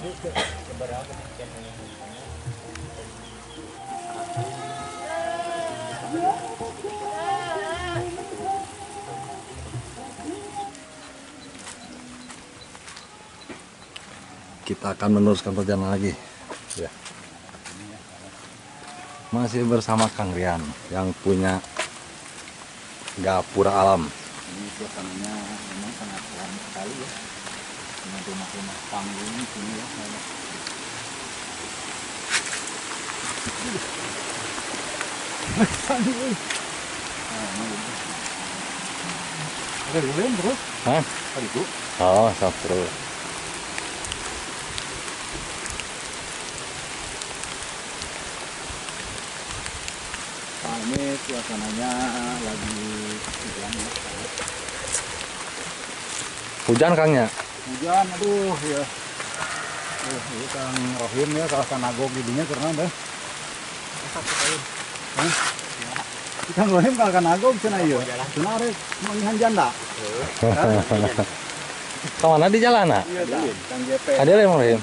Kita akan meneruskan perjalanan lagi. Ya. Masih bersama Kang Rian yang punya Gapura Alam. Ini suasananya memang sangat alami sekali ya. Dengan rumah-rumah panggung di sini ya. Ada dulu terus? Hah? Tadi itu? Oh, sok terus. Nah, ini suasananya lagi hujan ya. Hujan Kangnya? Hujan, aduh ya. Aduh, ini Kang Rohim ya, kalah kanagog didinya karena deh. Hah? Kang Rohim kalah kanagog cenah ieu. Cenah rek manggihan janda. Kamana di jalan? Iya, Kang JP. Ada yang Rohim.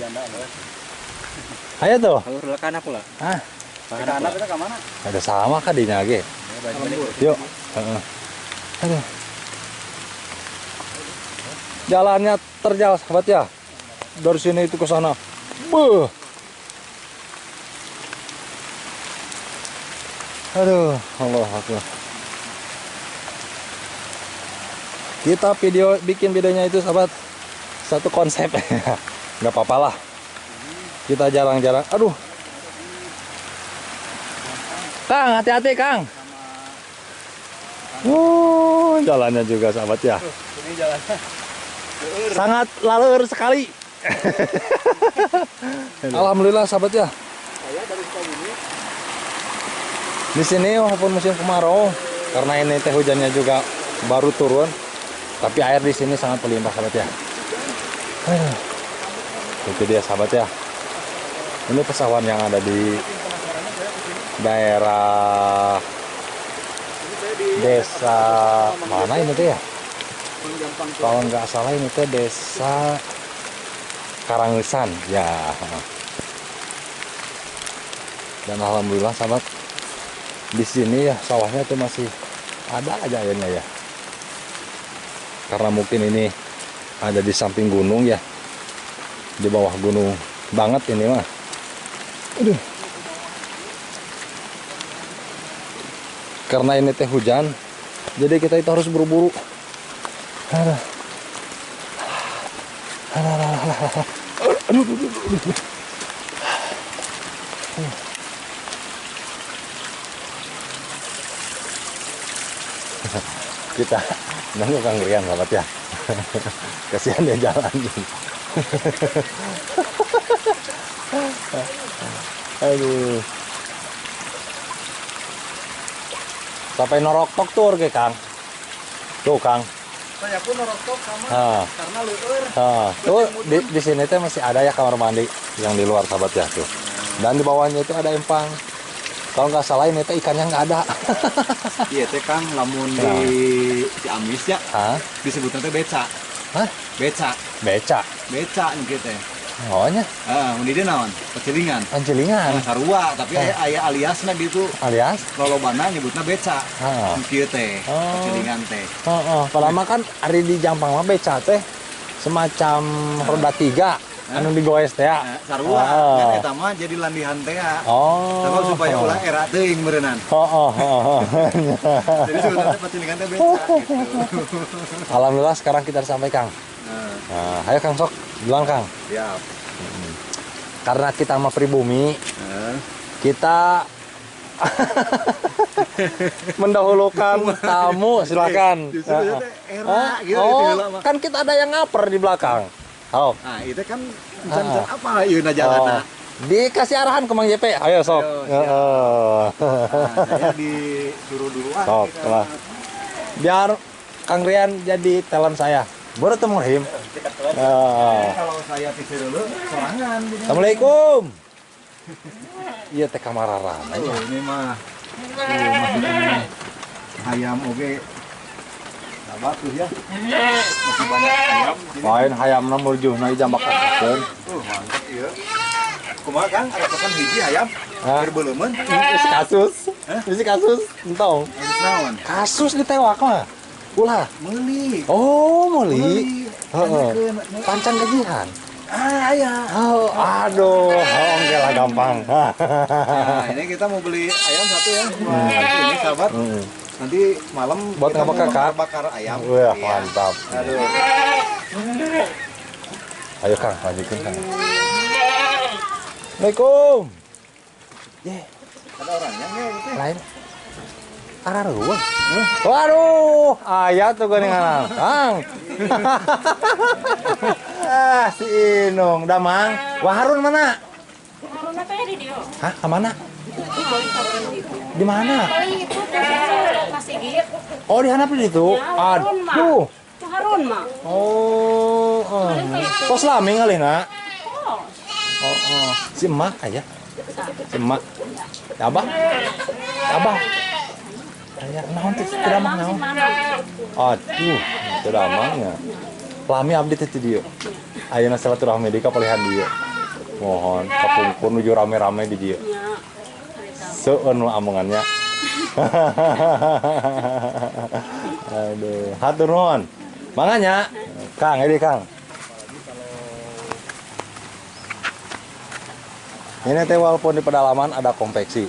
Ayo tuh. Kalau lekan aku lah. Hah? Kana kita ka mana? Ada sama kah dinya ge? Yuk. Heeh. Aduh. Jalannya terjal sahabat ya. Dari sini itu ke sana. Beuh. Aduh, Allah Akbar. Kita video bikin videonya itu sahabat satu konsep. Nggak apa-apa lah. Kita jarang-jarang. Aduh. Kang, hati-hati Kang. Jalannya juga sahabat ya. Ini jalannya sangat laleur sekali. Alhamdulillah sahabat ya. Saya dari Sukabumi. Di sini walaupun musim kemarau, karena ini teh hujannya juga baru turun, tapi air di sini sangat melimpah sahabat ya. Aduh. Itu dia sahabat ya. Ini pesawahan yang ada di daerah desa mana ini tuh ya? Kalau nggak salah ini tuh desa Karangesan ya. Dan alhamdulillah sahabat, di sini ya sawahnya tuh masih ada aja airnya ya. Karena mungkin ini ada di samping gunung ya, di bawah gunung banget ini mah. Aduh. Karena ini teh hujan, jadi kita itu harus buru-buru. Aduh. Aduh, aduh, aduh, aduh. Kita nunggu Kang Rian sahabat ya. Kasihan dia jalan. Aduh. Sampai noroktok tuh ke Kang. Tuh Kang. Saya pun noroktok sama karena leueur. Tuh di sini teh masih ada ya kamar mandi yang di luar sahabat ya tuh. Dan di bawahnya itu ada empang. Kalau nggak salah ini teh ikannya nggak ada. Iya teh Kang, lamun di Ciamis ya. Disebutnya teh beca. Hah? Beca. Beca. Beca nih teh. Oh nya. Mun di dieu naon? Pacilingan. Pacilingan. Nah, sarua, tapi aya aliasna gitu. Alias? Lolobana nyebutna beca. Heeh. Kieu teh, pacilingan teh. Heeh, padahal mah kan ari di Jampang mah beca teh semacam roda tiga anu digoes teh ya. Sarua, kan eta mah jadi landihan teh. Oh. Tapi supaya ulah era teuing meureunnan. Heeh, heeh. Jadi sebenarnya pacilingan teh beca gitu. Alhamdulillah sekarang kita sampai Kang. Nah, ayo Kang sok, duluan Kang. Siap. Karena kita mah pribumi, kita mendahulukan tamu, silakan. Era gitu. Oh, kan kita ada yang ngaper di belakang. Oh. Nah, itu kan bisa apa ieu na jalana. Dikasih arahan ke Mang JP. Ayo sok. Ayo, nah, saya disuruh duluan. Sok lah. Biar Kang Rian jadi talent saya. Baru temu Rahim. Kalau saya pikir dulu sorangan. Assalamualaikum. Iya teh kamararana. Oh, ini mah. Tuh, ayam oge. Sahabat tuh ya. Masih banyak ayam. Lain hayamna murjuhna jambak kakeun. Mantap. Iya. Kumaha Kang, ada pesan hiji ayam. Keur beuleumeun. Isi kasus. Isi kasus, entong. Naon? Kasus ditewak mah. Ulah. Meuli. Oh, meuli. Heeh. Pancan gajian. Ah, iya. Oh, aduh, oke lah gampang. Nah, ini kita mau beli ayam satu ya. Ini sahabat. Nanti malam buat kita mau bakar ayam. Wah, mantap. Aduh. Ayo Kang, lanjutin Kang. Assalamualaikum. Ye. Ada orangnya nggak itu? Lain. Arah ruang. Waduh, ayah tuh gorengan. Kang. Ah, si Inung, Damang. Wah, Harun mana? Harun apa ya di dia? Hah, ke mana? Di mana? Itu masih. Oh, di handap itu. Ya, aduh. Harun mah. Oh, oh. Pos lami kali, nak. Oh, oh. Si emak aja. Si emak. Abah. Abah. Kayak naon teh teu damang naon. Aduh, teu damangnya. Lami abdi teh di dieu. Ayeuna silaturahmi deui ka palihan dieu. Mohon kapungkur nuju rame-rame di dieu. Seueun nu amongannya. Aduh, hatur nuhun. Manganya, Kang, ini Kang. Ini teh walaupun di pedalaman ada konveksi.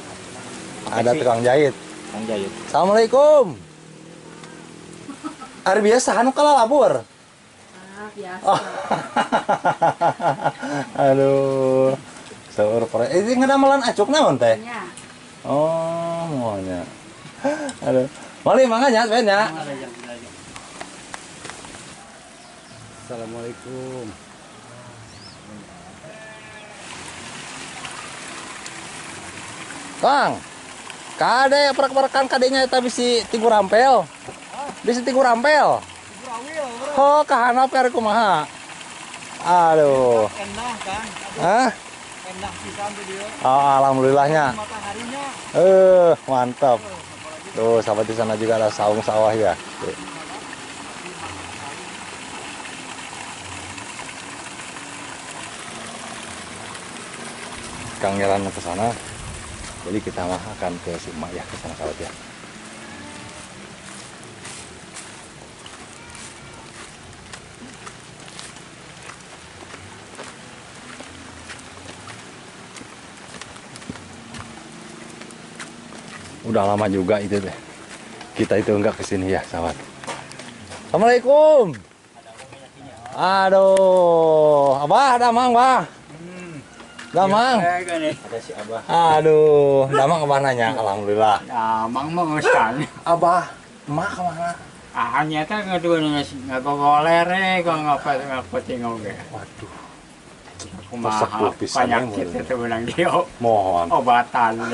Ada tukang jahit. Tukang jahit. Assalamualaikum. Ari biasa anu kalalabur. Ah, biasa. Oh. Aduh. Seueur pore. Ini ngadamelan acuk naon teh? Nya. Oh, moalnya. Aduh. Mali manganya sebenarnya. Assalamualaikum. Kang, kade perak-perakan kadenya eta bisi tigu rampel. Bisi tigu rampel. Oh, kahanap kare kumaha. Aduh. Endah, Kang. Hah? Endah pisan tuh dia. Oh, alhamdulillahnya. Mataharinya. Mantap. Tuh, sahabat di sana juga ada saung sawah ya. Tuh. Kang jalan ke sana. Jadi kita mah akan ke Suma ya, ke sana sahabat ya. Udah lama juga itu deh. Kita itu enggak kesini ya, sahabat. Assalamualaikum. Aduh, Abah, damang, Bah. Damang. Ada si Abah. Aduh, damang kemana nya? Alhamdulillah. Damang mah urusan. Abah, emak kemana? Ah, nyata ngaduan ngagogoler kok ngapa ngapoting oge. Waduh. Kumaha penyakit itu menang dia. Mohon. Obatan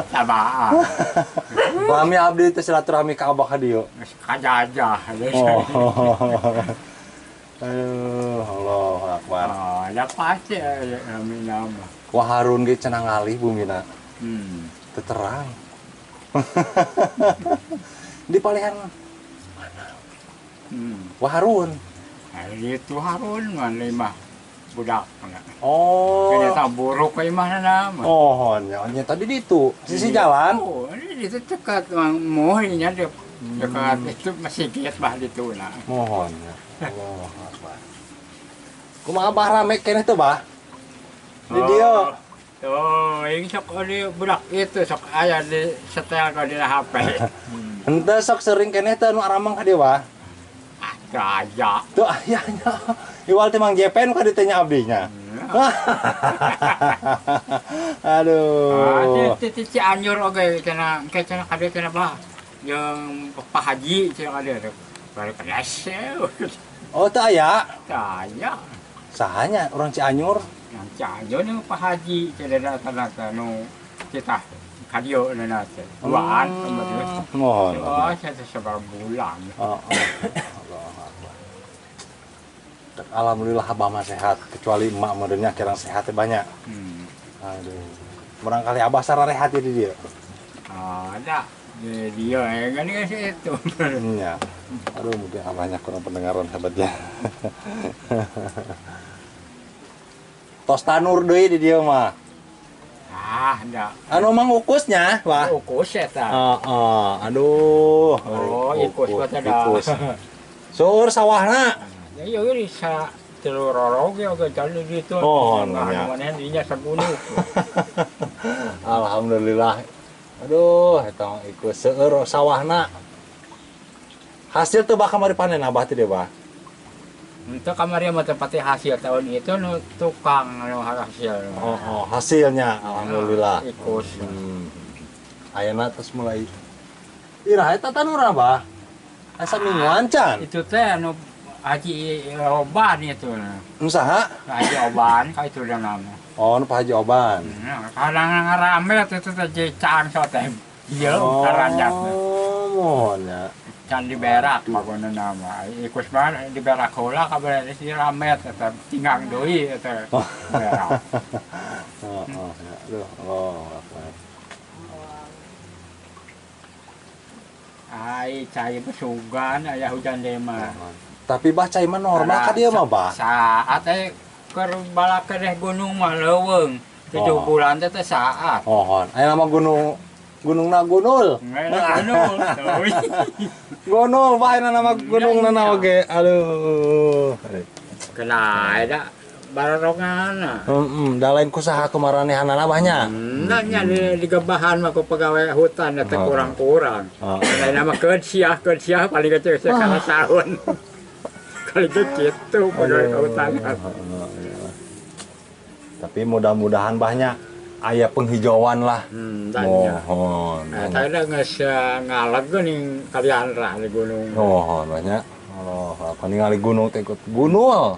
tabaan. Lami abdi teh silaturahmi ka Abah ka dieu. Kajajah. Oh. Aduh, Allahu Akbar. Oh, ada pasti amin nama. Wah, Harun ge cenah ngalih bumina. Teu terang. Di palihan mana? Wah, Harun. Itu Harun mah lima budak. Oh. Kena buruk ka imah na. Oh, nya tadi di itu sisi jalan. Oh, itu dekat moh nya dekat itu masih giat bah ditu nah. Mohon ya. Allah Akbar. Kumaha bah rame keneh teh bah? Di dieu. Oh, ini sok di budak itu sok aya di setel ka dina HP. Henteu sok sering keneh teh nu aramang ka dieu bah. Ah, teu aya. Teu aya nya. Iwal teh Mang Jepen ka dieu teh nya abdi nya. Aduh. Ah, ti Cianjur oge cenah ke cenah ka dieu cenah bah. Jeung Pak Haji cenah ka dieu. Balik kelas. Oh, teu aya. Teu aya. Sahanya orang Cianjur? Yang Cianjur nu Pak Haji cenah rata-rata nu kita ka dieu na teh. Duaan sama dia. Mohon. Oh, saya sabar bulan. Oh, Allah Akbar. Alhamdulillah abah mah sehat, kecuali emak meureunnya kirang sehat banyak. Aduh. Barangkali abah sararehat di dieu. Ada. Dia kan itu. Iya. Aduh, mungkin abahnya kurang pendengaran sahabatnya. Tos tanur deui di dieu mah. Ah, enggak. Anu mang ukusnya, Bah? Ukus eta. Heeh, aduh. Oh, ikus mah teh da. Ikus. Seueur sawahna. Ya ieu ge sa telu rorog ge oge jalan di ditu. Oh, nya. Maneh dinya sagunuk. Alhamdulillah. Aduh, eta mah ikus seueur sawahna. Hasil teu bakal kamari panen abah teh Bah. Untuk kamari mah tempatnya hasil tahun itu nu tukang nu hasil. Oh, oh, hasilnya alhamdulillah. Ikus. Ayeuna terus mulai iraha eta tanura, Bah? Asa mingguan can. Itu teh anu Haji Oban itu. Nu saha? Haji Oban ka itu dah nama. Oh, nu Pak Haji Oban. Nah, kadang rame itu teh cang so teh. Ieu karanjat. Oh, mohon ya. Can diberak pagona nama. Ikus mah diberak heula kabar si rame teh tinggang deui eta. Berak. Oh, oh, ya. Aduh, oh, apa. Ai cai besugan aya hujan deui mah. Tapi bah cai mah normal ka dieu mah, Bah. Saat teh keur balak keneh gunung mah leuweung. 7 bulan teh saat. Mohon. Aya nama gunung gunungna gunul. Gunul. Gunul bah aya nama gunungna na oge. Aduh. Kena eta barorongan. Heeh, da lain ku saha kumaranehanana bah nya. Nah, nya digebahan mah ku pegawai hutan teh kurang-kurang. Lain nama keun siah paling kecil sekali tahun. Kali gitu pegawai hutan. Tapi mudah-mudahan banyak aya penghijauan lah. Mohon. Nah, saya geus ngaleg geuning kalian ra di gunung. Mohon banyak. Allah, apa ningali gunung teh ikut gunul.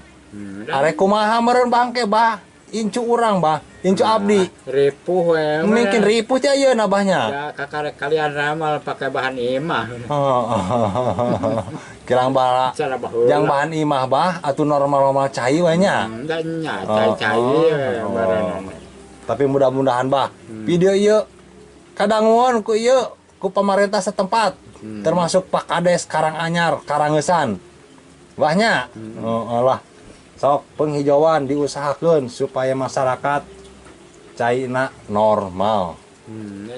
Arek kumaha meureun bangke bah? Incu urang bah, incu abdi. Ripuh we. Mungkin ripuh teh ayeuna bahnya. Ya kakarek kalian ramal pakai bahan imah. Kirang bala. Yang bahan imah bah atuh normal-normal cai we nya. Nya cai-cai we barengan. Tapi mudah-mudahan bah video ieu kadanguan ku ieu ku pemerintah setempat termasuk Pak Kades Karanganyar Karangesan. Bahnya. Oh, lah. Sok penghijauan diusahakan supaya masyarakat caina normal.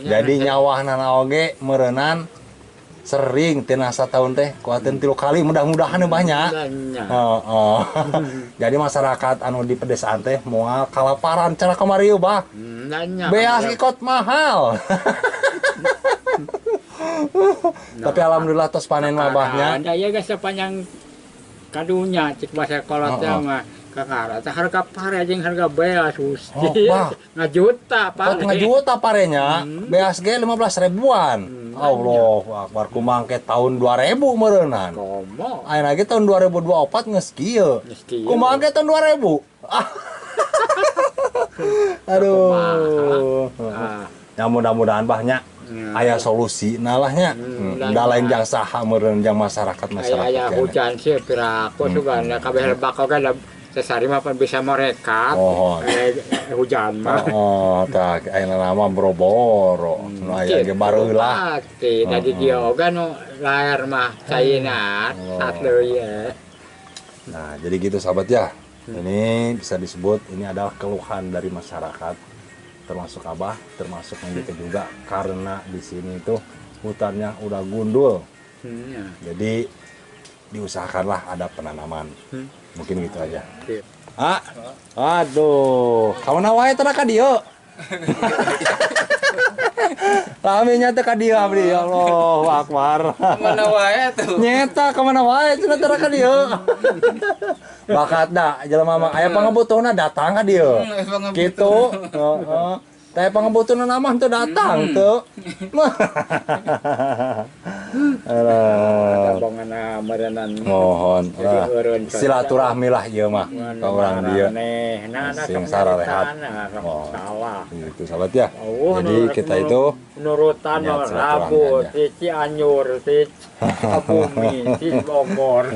Jadi nyawahna oge meureunan sering tina satahun teh kuatin 3 kali mudah-mudahan banyak. Heeh. Jadi masyarakat anu di pedesaan teh moal kalaparan cara kamari bah. Beas ikot mahal. Tapi alhamdulillah tos panen mah bahnya. Da ieu geus sepanjang kadunya cik bahasa kolotnya mah kakara teh harga pare jeung harga beas gusti. Ngajuta pare. Ngajuta parenya. Beas ge 15 ribuan. Allahu akbar kumaha ke tahun 2000 meureunnan. Komo. Ayeuna ge tahun 2024 geus kieu. Kumaha ke tahun 2000? Aduh. Ya mudah-mudahan bahnya aya solusi nalahnya. Da lain jang saha meureun jang masyarakat. Aya hujan sih piraku sugan kabeh lebak oge sesari mah bisa merekat. Hujan mah. Oh, tah ayeuna mah boro-boro. Nu aya ge bareula. Da di dieu oge nu laer mah caina sat deui. Nah, jadi gitu sahabat ya. Ini bisa disebut ini adalah keluhan dari masyarakat, termasuk Abah, termasuk Mang juga, karena di sini itu hutannya udah gundul. Jadi diusahakanlah ada penanaman. Mungkin gitu aja. Ah, aduh, kamu wae teh ka dieu. Laminya teh ka dieu abdi, ya Allahu akbar. Mana wae tuh? Nyeta ka mana wae cenah teh ka dieu. Bakat da jelema mah aya pangabutuhna datang ka dieu. Kitu, heeh. Teh pangabutuhna mah teu datang teu. Alah. Mohon silaturahmi lah ieu mah ka urang dieu. Sing sararehat. Salah. Gitu sahabat ya. Jadi kita itu nurutan Rabu, ti Cianjur, ti Sukabumi, ti Bogor.